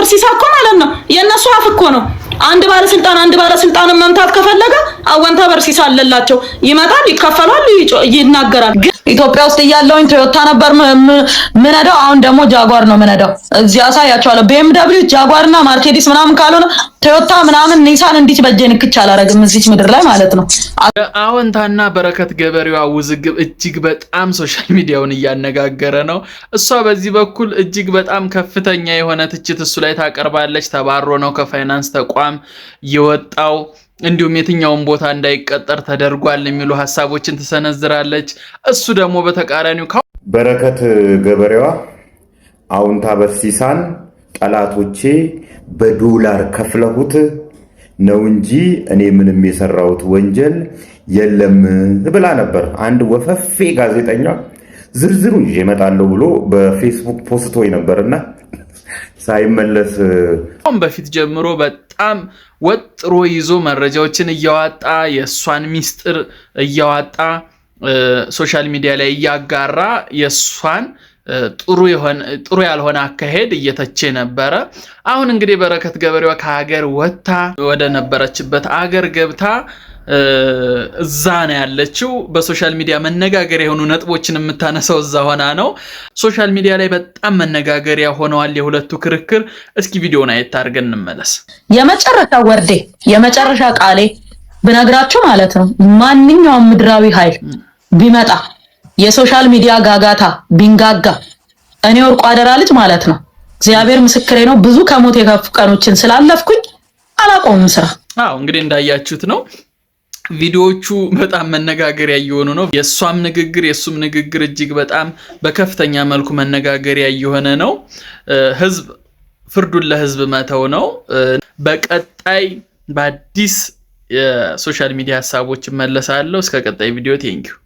በርሲሳ እኮ ማለት ነው የእነሱ አፍ እኮ ነው። አንድ ባለስልጣን አንድ ባለስልጣንን መምታት ከፈለገ አወንታ በርሲሳ አለላቸው። ይመጣል፣ ይከፈላል፣ ይናገራል። ግን ኢትዮጵያ ውስጥ እያለሁኝ ቶዮታ ነበር ምነዳው። አሁን ደግሞ ጃጓር ነው ምነዳው። እዚህ አሳያቸዋለሁ። BMW፣ ጃጓር እና ማርኬዲስ ምናምን ካልሆነ ቶዮታ ምናምን ኒሳን እንዲች በእጄ ንክች አላረግም እዚች ምድር ላይ ማለት ነው። አዎንታና በረከት ገበሬዋ ውዝግብ እጅግ በጣም social media ውን እያነጋገረ ነው። እሷ በዚህ በኩል እጅግ በጣም ከፍተኛ የሆነ ትችት እሱ ላይ ታቀርባለች። ተባሮ ነው ከፋይናንስ ተቋም የወጣው፣ እንዲሁም የትኛውን ቦታ እንዳይቀጠር ተደርጓል የሚሉ ሀሳቦችን ትሰነዝራለች። እሱ ደግሞ በተቃራኒው በረከት ገበሬዋ አዎንታ በርሲሳን ጠላቶቼ በዶላር ከፍለሁት ነው እንጂ እኔ ምንም የሰራሁት ወንጀል የለም ብላ ነበር። አንድ ወፈፌ ጋዜጠኛ ዝርዝሩ ይዤ እመጣለሁ ብሎ በፌስቡክ ፖስቶ ነበርና ሳይመለስ አሁን በፊት ጀምሮ በጣም ወጥሮ ይዞ መረጃዎችን እያዋጣ፣ የእሷን ሚስጥር እያዋጣ፣ social media ላይ እያጋራ፣ የእሷን ጥሩ ያልሆነ አካሄድ እየተቸ ነበረ። አሁን እንግዲህ በረከት ገበሬዋ ከሀገር ወጥታ ወደ ነበረችበት አገር ገብታ እዛ ነው ያለችው። በ social media መነጋገሪያ የሆኑ ነጥቦችን የምታነሳው እዛ ሆና ነው። Social media ላይ በጣም መነጋገሪያ ሆነዋል የሁለቱ ክርክር። እስኪ ቪዲዮን አየት አድርገን እንመለስ። የመጨረሻ word ኤ፣ የመጨረሻ ቃሌ ብነግራችሁ ማለት ነው፣ ማንኛውም ምድራዊ ኃይል ቢመጣ፣ የ social media ጋጋታ ቢንጋጋ፣ እኔ ወርቁ አደራ ልጅ ማለት ነው፣ እግዚአብሔር ምስክሬ ነው። ብዙ ከሞት የከፉ ቀኖችን ስላለፍኩኝ አላቆምም ስራ። አዎ፣ እንግዲህ እንዳያችሁት ነው። ቪዲዮዎቹ በጣም መነጋገሪያ እየሆኑ ነው። የእሷም ንግግር የእሱም ንግግር እጅግ በጣም በከፍተኛ መልኩ መነጋገሪያ እየሆነ ነው። ህዝብ ፍርዱን ለህዝብ መተው ነው። በቀጣይ በአዲስ የ social media ሀሳቦች እመለሳለሁ። እስከ ቀጣይ ቪዲዮ thank you።